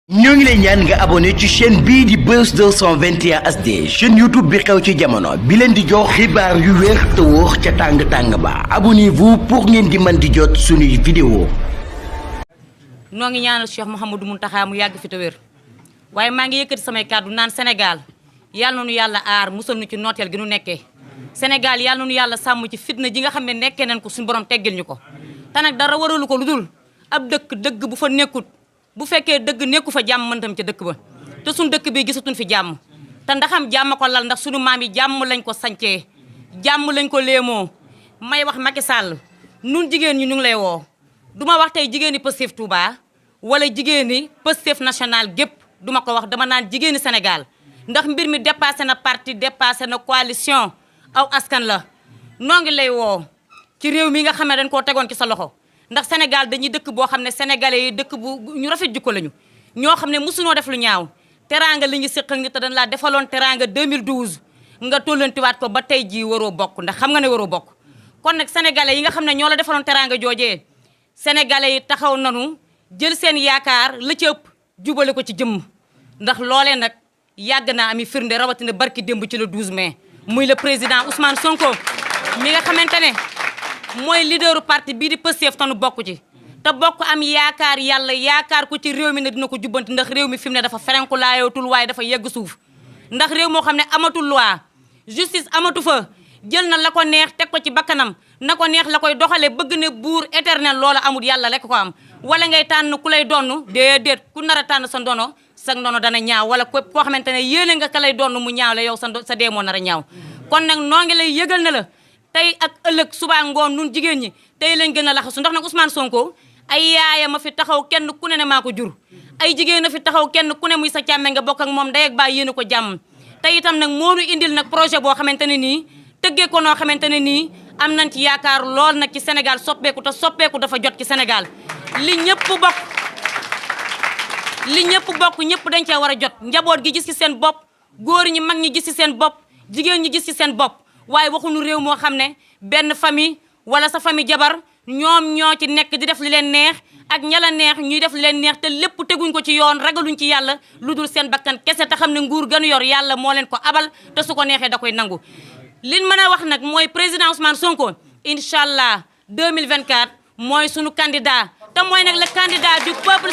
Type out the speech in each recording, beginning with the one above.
ñoo ngi lay ñaan nga abonné ci chaîne bii di Buzz 221 HD chaîne YouTube bi xew ci jamono bi leen di jox xibaar yu wér te wóor ca tàng-tàng ba abonnez-vous pour ngeen di mën di jot suñuy vidéo. noo ngi ñaanal Cheikh Mouhamadou Mountakha mu yàgg fi te wér waaye maa ngi yëkkati samay kàddu naan Sénégal yàlla na nu yàlla aar musal nu ci nooteel gi nu nekkee Sénégal yàlla na nu yàlla sàmm ci fitna ji nga xam ne nekkee nañ ko suñu borom teggil ñu ko te nag dara waralu ko lu dul ab dëgg bu fa nekkut bu fekkee dëgg nekku fa jàmm mëntam ca dëkk ba te suñu dëkk bi gisatuñ fi jàmm te ndaxam jàmm ko lal ndax suñu maam yi jàmm lañ ko sancee jàmm lañ ko léemoo may wax Macky Sall nun jigéen ñi ñu ngi lay woo duma wax tey jigéeni Pastef Touba wala jigéeni Pastef national gépp duma ko wax dama naan jigéeni Sénégal ndax mbir mi dépassé na parti dépassé na coalition aw askan la noo ngi lay woo ci réew mi nga xam ne dañ koo tegoon ci sa loxo ndax Sénégal dañuy dëkk boo xam ne sénégalais yi dëkk bu ñu rafet jikko lañu ñoo xam ne mosunoo def lu ñaaw teraanga li ñu séq ak nit te dañ laa defaloon teraanga 2012 nga tollantiwaat ko ba tey jii waroo bokk ndax xam nga ne waroo bokk kon nag sénégalais yi nga xam ne ñoo la defaloon teraanga joojee sénégalais yi taxaw nanu jël seen yaakaar la ci ëpp jubale ko ci jëmm ndax loolee nag yàgg naa ami firnde rawatina barki démb ci le 12 mai muy le président Ousmane Sonko mi nga xamante ne mooy leaderu parti bii di Pastef tanu bokk ci te bokk am yaakaar yàlla yaakaar ko ci réew mi ne dina ko jubbanti ndax réew mi fi mu ne dafa ferenku laayootul waaye dafa yegg suuf ndax réew moo xam ne amatul loi justice amatu fa jël na la ko neex teg ko ci bakkanam na ko neex la koy doxale bëgg ne buur éternel loola amul yàlla rek ko am wala ngay tànn ku lay donn déedéet ku nar a tànn sa ndono sa ndono dana ñaaw wala koo xamante ne yéene nga ka lay donn mu ñaaw la yow sa dee moo nar a ñaaw kon nag noo ngi lay yëgal na la tey ak ëllëg suba ngoon nun jigéen ñi tey lañ gën a laxasu ndax nag Ousmane Sonko ay yaaya ma fi taxaw kenn ku ne maa ko jur ay jigéen a fi taxaw kenn ku ne muy sa càmme nga bokk ak moom ndey ak baay yéene ko jàmm te itam nag moo nu indil nag projet boo xamante ne nii tëggee ko noo xamante ne nii am nañ ci yaakaar lool nag ci Sénégal soppeeku te soppeeku dafa jot ci Sénégal li ñëpp bokk ñëpp dañ cee war a jot njaboot gi gis ci seen bopp góor ñi mag ñi gis ci seen bopp jigéen ñi gis ci seen bopp waaye waxuñu réew moo xam ne benn famille wala sa famille jabar ñoom ñoo ci nekk di def li leen neex ak ñala neex ñuy def li leen neex te lépp teguñ ko ci yoon ragaluñ ci yàlla lu dul seen bakkan kese te xam ne nguur gënu yor yàlla moo leen ko abal te su ko neexee da koy nangu. liñ mën a wax nag mooy président Ousmane Sonko incha allah 2024 mooy sunu candidat te mooy nag le candidat du peuple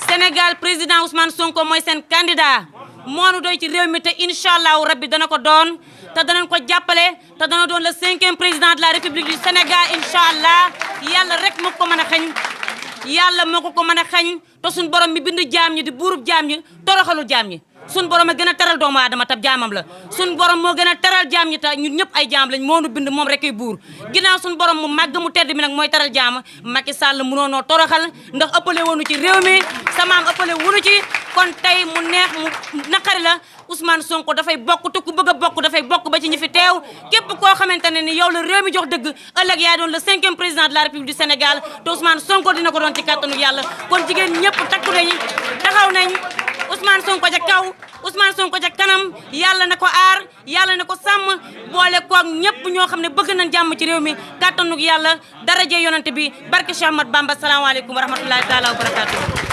Sénégal président Ousmane Sonko mooy seen candidat. moonu doy ci réew mi te incha allahu rabbi dana ko doon te danañ ko jàppale te dana doon le 5e président de la république du Sénégal incha allah yàlla rek moo ko mën a xañ yàlla moo ko mën a xañ te suñ borom mi bind jaam ñi di buurub jaam ñi toroxalul jaam ñi suñ borom a gën a teral doomu aadama tab jaamam la suñ borom moo gën a teral jaam ñi te ñun ñëpp ay jaam lañ moonu bind moom rek ay buur ginnaaw suñ borom mu màgg mu tedd mi nag mooy teral jaam Macky Sall mënoonoo toroxal ndax ëppale woonu ci réew mi samaam ëppale wunu ci kon tey mu neex mu naqari la Ousmane Sonko dafay bokk te ku bëgg a bokk dafay bokk ba ci ñi fi teew képp koo xamante ne ni yow la réew mi jox dëgg ëllëg yaay doon le 5e président de la république du Sénégal te Ousmane Sonko dina ko doon ci kàttanu yàlla kon jigéen ñëpp takku nañu taxaw nañ Ousmane Sonko ca kaw Ousmane Sonko ca kanam yàlla na ko aar yàlla na ko sàmm boole koog ñëpp ñoo xam ne bëgg nañ jàmm ci réew mi kàttanu yàlla daraje yonante bi barke Cheikh Ahmad Bamba salaamaaleykum wa rahmatullahi taala wa barakatuh